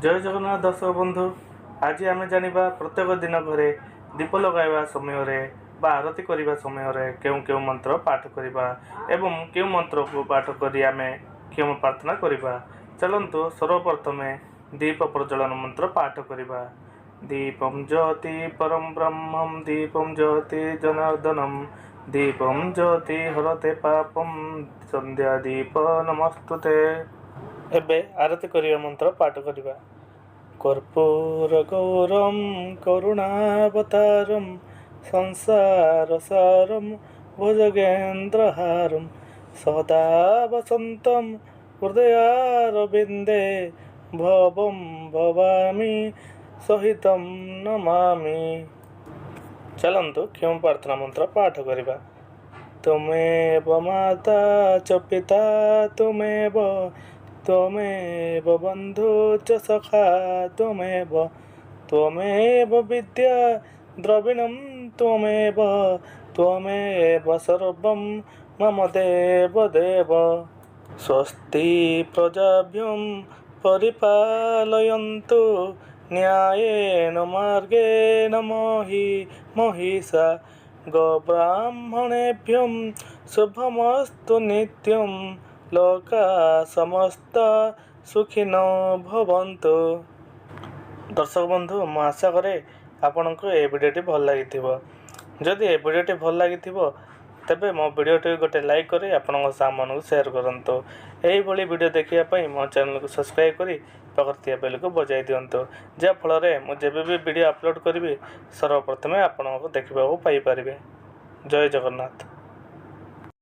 ଜୟ ଜଗନ୍ନାଥ ଦର୍ଶକ ବନ୍ଧୁ, ଆଜି ଆମେ ଜାଣିବା ପ୍ରତ୍ୟେକ ଦିନ ଘରେ ଦୀପ ଲଗାଇବା ସମୟରେ ବା ଆରତି କରିବା ସମୟରେ କେଉଁ କେଉଁ ମନ୍ତ୍ର ପାଠ କରିବା ଏବଂ କେଉଁ ମନ୍ତ୍ରକୁ ପାଠ କରି ଆମେ କ୍ଷମା ପ୍ରାର୍ଥନା କରିବା। ଚାଲନ୍ତୁ ସର୍ବପ୍ରଥମେ ଦୀପ ପ୍ରଜ୍ୱଳନ ମନ୍ତ୍ର ପାଠ କରିବା। ଦୀପಂ ଜ୍ୟୋତି ପରମ ବ୍ରହ୍ମಂ ଦୀପಂ ଜ୍ୟୋତି ଜନାର୍ଦ୍ଦନମ୍ ଦୀପಂ ଜ୍ୟୋତି ହରତେ ପାପಂ ସନ୍ଧ୍ୟା ଦୀପ ନମସ୍ତୁତେ। ଏବେ ଆରତି କରିବା ମନ୍ତ୍ର ପାଠ କରିବା। କର୍ପୂର ଗୌରମ କରୁଣାବତାରମ ସଂସାର ସାରମ ଭୁଜଗେନ୍ଦ୍ରହାରମ ସଦା ବସନ୍ତମ ହୃଦୟାରବିନ୍ଦେ ଭବಂ ଭବାମୀ ସହିତಂ ନମାମି। ଚାଲନ୍ତୁ କ୍ଷମା ପ୍ରାର୍ଥନା ମନ୍ତ୍ର ପାଠ କରିବା। ତୁମେବ ମାତା ଚ ପିତା ତୁମେବ ତ୍ୱମେବ ବନ୍ଧୁ ଚ ସଖା ତ୍ୱମେବ ତ୍ୱମେବ ବିଦ୍ୟା ଦ୍ରବିଣಂ ତ୍ୱମେବ ତ୍ୱମେବ ସର୍ବଂ ମମ ଦେବ ଦେବ। ସ୍ୱସ୍ତି ପ୍ରଜାଭ୍ୟଂ ପରିପାଲୟନ୍ତୁ ନ୍ୟାୟେନ ମାର୍ଗେଣ ମହି ମହିଷା ଗୋବ୍ରାହ୍ମଣେଭ୍ୟଃ ଶୁଭମସ୍ତୁ ନିତ୍ୟಂ ଲୋକା ସମସ୍ତ ସୁଖିନୋ ଭବନ୍ତୁ। ଦର୍ଶକ ବନ୍ଧୁ, ମୁଁ ଆଶା କରେ ଆପଣଙ୍କୁ ଏ ଭିଡ଼ିଓଟି ଭଲ ଲାଗିଥିବ। ଯଦି ଏ ଭିଡ଼ିଓଟି ଭଲ ଲାଗିଥିବ, ତେବେ ମୋ ଭିଡ଼ିଓଟିକୁ ଗୋଟେ ଲାଇକ୍ କରି ଆପଣଙ୍କ ସାଙ୍ଗମାନଙ୍କୁ ସେୟାର କରନ୍ତୁ। ଏହିଭଳି ଭିଡ଼ିଓ ଦେଖିବା ପାଇଁ ମୋ ଚ୍ୟାନେଲକୁ ସବସ୍କ୍ରାଇବ୍ କରି ପାଖରେ ଥିବା ବେଲକୁ ବଜାଇ ଦିଅନ୍ତୁ, ଯାହାଫଳରେ ମୁଁ ଯେବେ ବି ଭିଡ଼ିଓ ଅପଲୋଡ଼ କରିବି ସର୍ବପ୍ରଥମେ ଆପଣଙ୍କୁ ଦେଖିବାକୁ ପାଇପାରିବେ। ଜୟ ଜଗନ୍ନାଥ।